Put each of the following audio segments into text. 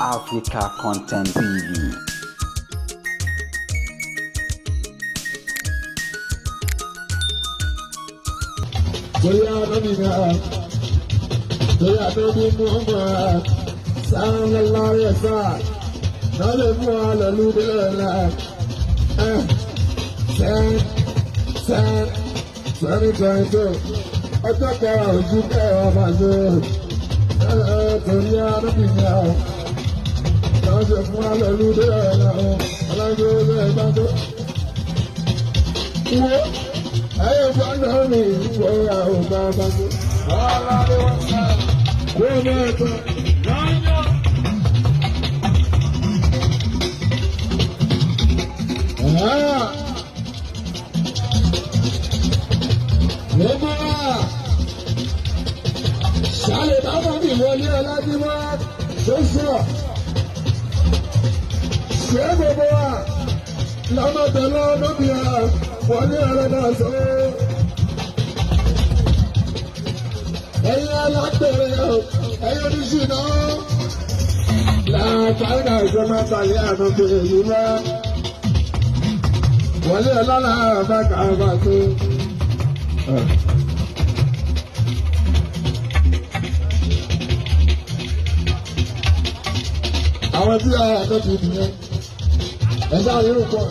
Africa Content TV. Torí ànábì náà, torí ànábì Muhammad, sallallahu alaihi wasallam, náà lè mú wa lọ́lú délẹ̀ 10/10/2022, ọjọ́ kẹwàá ojú kẹwàá bàjẹ́ torí ànábì náà, náà ṣe fún wa lọ́lú délẹ̀ ọlọ́jọ́ ìgbàgbọ́. Wo ayé gbọ́dọ̀ mi ìwọ àwọn bàbá mi. Kó máa tán. Gbogbo wa ṣàlè bàbá mi wọlé ọlájúmọ́ tó sọ. Ṣé gbogbo wa lọ́mọdé lọ́mọdé wọlé ọlọ́dọ̀ sọ? Ẹ̀yin alágbèrè o, ẹ̀yin oníṣìná. Làtàrí ìjọba tàlẹ́ àná pé èyí mọ́. Wọlé ọlọ́lá bá kà á bá tó. Àwọn tí a yàtọ̀ ti nìyẹn. Ẹ sáà yóò pọ̀.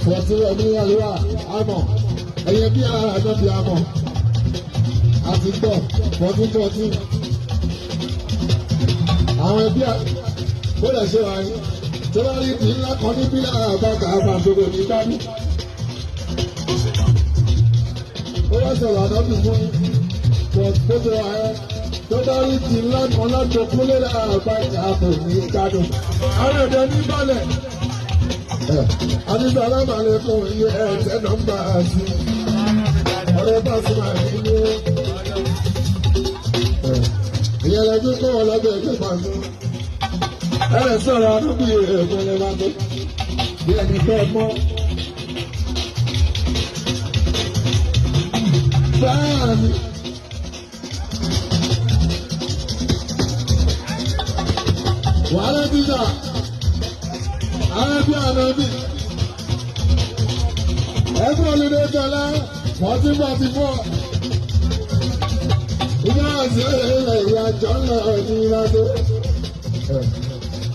Fọ̀tí ẹ̀mí àlùwà àmọ̀. Ẹ̀yẹ bí ara àjọ ti àmọ̀. Àti gbọ̀ 14 14. Àwọn ẹbí bó lè ṣe wáyé. Tó bá rí ìdí ńlá kan níbí àbáka àbàṣogbo ní dání. Ó wá sọ̀rọ̀ ànábì fún bó ṣe wáyé. Tó bá rí ìdí ńlá kan láti kúlé àbáka àbò ní kánò. Àwọn èdè ní balẹ̀. Àti sàlámà lè fún iye ẹ̀ẹ́dẹ́ nọ́mbà sí. Ọ̀rẹ́ bá sì máa ní ilé. Ìyẹn lẹ́jú kọ́ wọn lábẹ́ ẹgbẹ́ pàṣẹ. Ẹ̀rẹ̀ sọ̀rọ̀ àdúgbò ẹ̀gbọ́n lè máa tó. Bí ẹni fẹ́ mọ́. Báàmì. Wàhálà bíjà. Àwọn ẹbí ànábì. Ẹgbẹ́ olùdó tọ́lá 1444. Ìgbà àti ẹ̀rẹ̀ ìyá àjọ ńlá ní ìlàdó.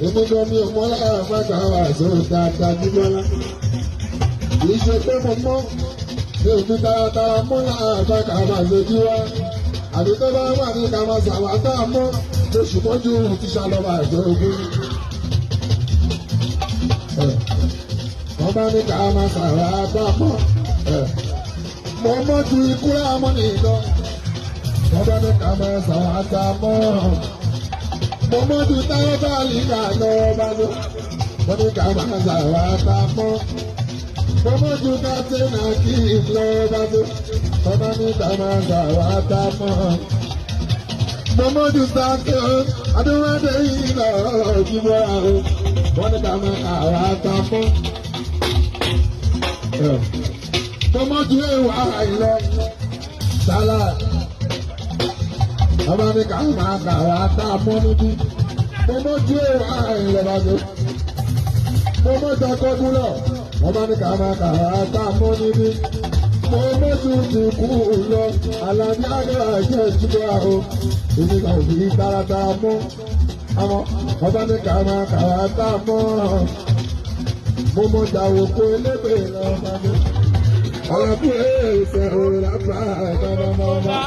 Èmi gan mi ò mọ́ lára pàtàkì àwọn àṣọ dáadáa jíbọ́lá. Kì í ṣe pé mo mọ́, mi ò fi taratara mọ́ lára pàtàkì àwọn àṣọ jí wá. Àbí tó bá wà ní ká máa ṣàwátà mọ́, oṣù mọ́jú ti ṣàlọ́bà àṣọ ogun. Wọ́n bá ní ká máa ṣàwátà mọ́. Mo mọ́ ju ikú láàmú nìkan. Wọ́n bá ní ká máa ṣàwátà mọ́. Mo mọ́ ju táyọ̀ bá lìkà lọ bá lọ. Wọ́n ní ká máa ṣàwátà mọ́. Mo mọ́ ju kátínà kí n lọ bá lọ. Wọ́n bá ní ká máa ṣàwátà mọ́. Mo mọ́ ju sáké o, Adúmọ̀dé yìí lọ kí bọ́ra o. Wọ́n ní ká máa ṣàwátà mọ́. Mo mọ́ ju èèwà àìlọ. Sálà. Ọba ní ká máa ṣàwátà mọ́ níbí. Mo mọ́ ju èèwà àìlọ bá lọ. Mo mọ́ ju akọ́gun lọ. Ọba ní ká máa ṣàwátà mọ́ níbí. Mo mọ́ ju ti kú lọ. Àlàbí àgbà jẹ́ ìjọba o. Èmi kò fi taratara mọ́. Àmọ́ ọba ní ká máa ṣàwátà mọ́. Mo mọ jàwó kó elébè lọ bá mi. Àlàbí èsè òrà bá bàbá bàbá.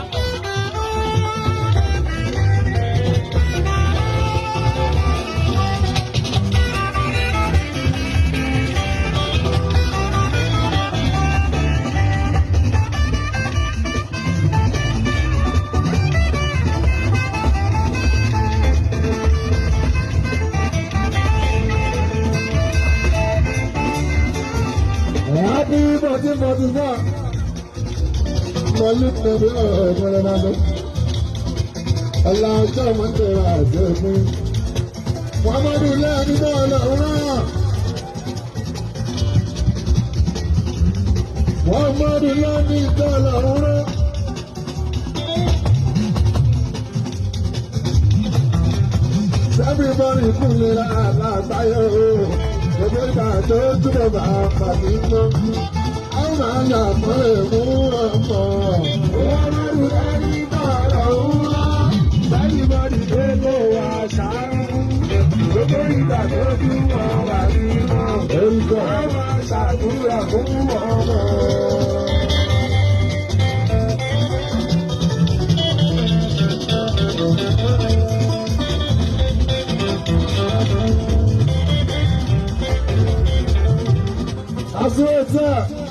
Happy 1444. Mọ̀lú tẹ̀lé ọ̀rọ̀ máa lọ. Ọ̀la ọjọ́ mọ́tò àti òfin. Muhammadu lẹ́ẹ̀ni náà lọ́rùn. Muhammadu lẹ́ẹ̀ni náà lọ́rùn. Everybody kúnlẹ̀ láàgbáyé o. Gbogbo ìgbà tó túbọ̀ bá pàdé mọ́. A máa ń yàgbọ́n mú ọmọ. Wọ́n lórí ẹni tọ̀rọ̀ ńlá. Everybody dé kó wa ṣàánú. Gbogbo ìgbà tó túbọ̀ wà nínú. Orúkọ. Wọ́n máa ṣàdúrà fún ọmọ. Àsúrò tẹ̀.